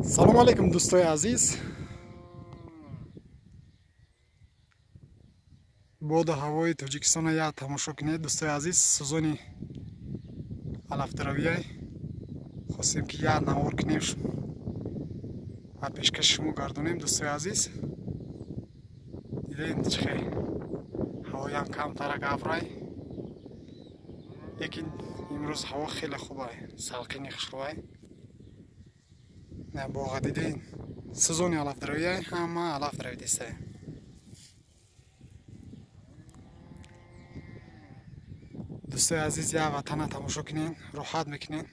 Салом алейкум, дӯстои азиз. Боду ҳавои Тоҷикистона як тамошо кунед, дӯстои азиз. Сӯзони алафдаравияй хостем, ки як навор кунем ва пешкаши шумо гардонем, дӯстои азиз. Дидем, чӣ хел ҳавоям камтарак абрай, лекин имрӯз ҳаво хеле хубай, салқини хушрӯай. На боға дидем, сезони алафдаравияй, ҳама алаф даравидистай. Дӯстои азиз, як ватана тамошо кунен, роҳат мекунен.